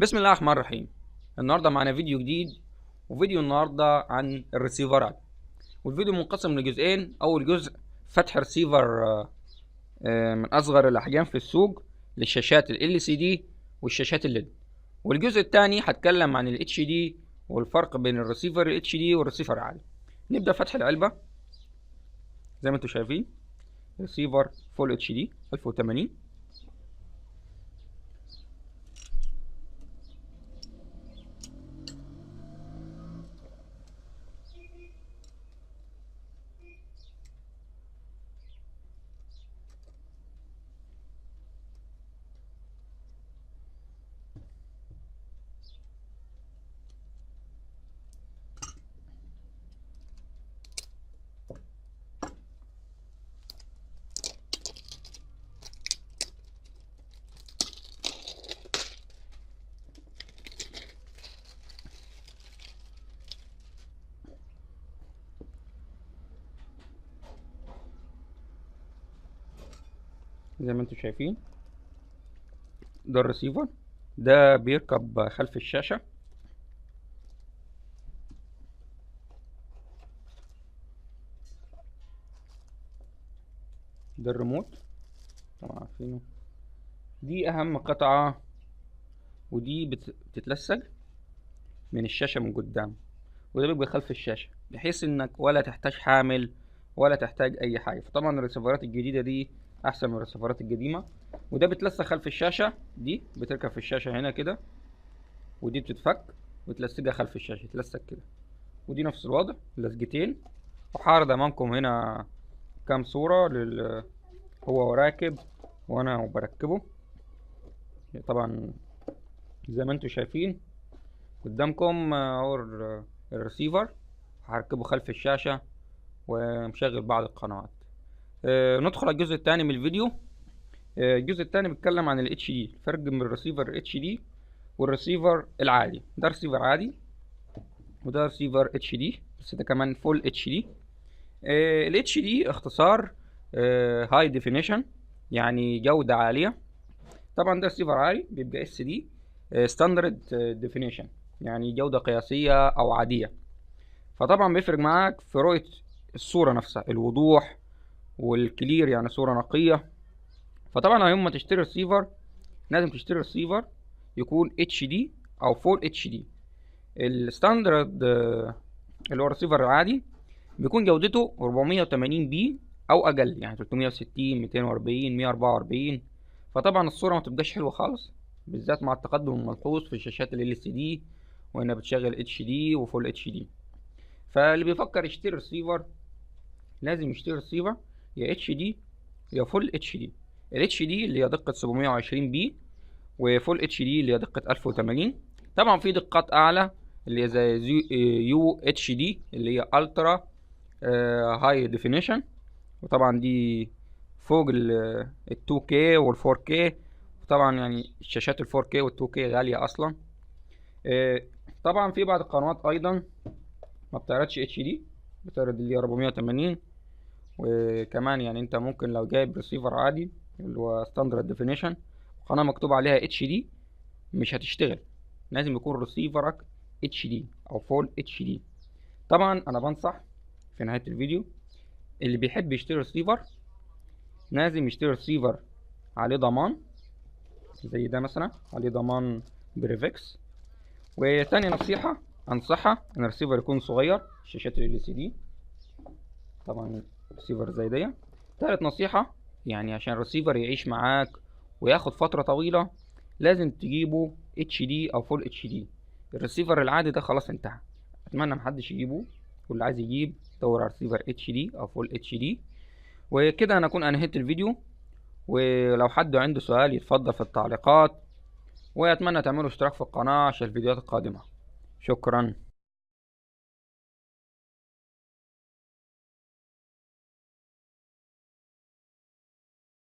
بسم الله الرحمن الرحيم. النهارده معانا فيديو جديد، وفيديو النهارده عن الريسيفرات، والفيديو منقسم لجزئين. اول جزء فتح ريسيفر من اصغر الاحجام في السوق للشاشات LCD والشاشات ال LED، والجزء الثاني هتكلم عن ال HD والفرق بين الريسيفر ال HD والريسيفر العادي. نبدا فتح العلبة. زي ما انتم شايفين ريسيفر full HD 1080. زي ما انتم شايفين ده الريسيفر، ده بيركب خلف الشاشة. ده الريموت طبعا عارفينه، دي اهم قطعة، ودي بتتلصق من الشاشة من قدام، وده بيبقى خلف الشاشة بحيث انك ولا تحتاج حامل ولا تحتاج اي حاجة. فطبعا الريسيفرات الجديدة دي احسن من الريسيفرات القديمة. وده بتلصق خلف الشاشة، دي بتركب في الشاشة هنا كده، ودي بتتفك وتلصقها خلف الشاشة، تلصق كده. ودي نفس الوضع، لزقتين. وهعرض امامكم هنا كام صوره هو راكب وانا بركبه. طبعا زي ما انتم شايفين قدامكم اهو الريسيفر، هركبه خلف الشاشة ومشغل بعض القنوات. ندخل على الجزء الثاني من الفيديو. الجزء الثاني بيتكلم عن ال HD، الفرق بين الريسيفر HD والريسيفر العادي. ده ريسيفر عادي وده ريسيفر HD، بس ده كمان full HD. ال HD اختصار high definition، يعني جودة عالية. طبعا ده ريسيفر عالي بيبقى SD standard definition، يعني جودة قياسية او عادية. فطبعا بيفرق معاك في رؤية الصورة نفسها، الوضوح وال clear، يعني صورة نقية. فطبعا يوم ما تشتري ريسيفر لازم تشتري ريسيفر يكون HD او full HD. ال standard اللي هو الريسيفر العادي بيكون جودته 480 p او اقل، يعني 360 240 144. فطبعا الصورة ما تبقاش حلوة خالص، بالذات مع التقدم الملحوظ في الشاشات LCD وانها بتشغل HD و full HD. فاللي بيفكر يشتري ريسيفر لازم يشتري ريسيفر يا HD يا full HD. ال HD اللي هي دقة 720 p، و full HD اللي هي دقة 1080. طبعا في دقات اعلى اللي هي زي UHD اللي هي ultra high definition، وطبعا دي فوق ال 2K وال 4K. وطبعا يعني الشاشات ال 4K وال 2K غالية اصلا. طبعا في بعض القنوات ايضا ما بتعرضش HD، بتعرض اللي هي 480. وكمان يعني انت ممكن لو جايب ريسيفر عادي اللي هو standard definition قناة مكتوب عليها HD مش هتشتغل، لازم يكون ريسيفرك HD او full HD. طبعا انا بنصح في نهاية الفيديو اللي بيحب يشتري ريسيفر لازم يشتري ريسيفر عليه ضمان، زي ده مثلا عليه ضمان Prevx. وتاني نصيحة انصحها ان الريسيفر يكون صغير، شاشات LCD طبعا ريسيفر زي دي. تالت نصيحة يعني عشان الريسيفر يعيش معاك وياخد فترة طويلة لازم تجيبه HD او full HD. الريسيفر العادي ده خلاص انتهى، اتمنى محدش يجيبه، واللي عايز يجيب دور على ريسيفر HD او full HD. وكده انا اكون انهيت الفيديو، ولو حد عنده سؤال يتفضل في التعليقات، واتمنى تعملوا اشتراك في القناة عشان الفيديوهات القادمة. شكرا.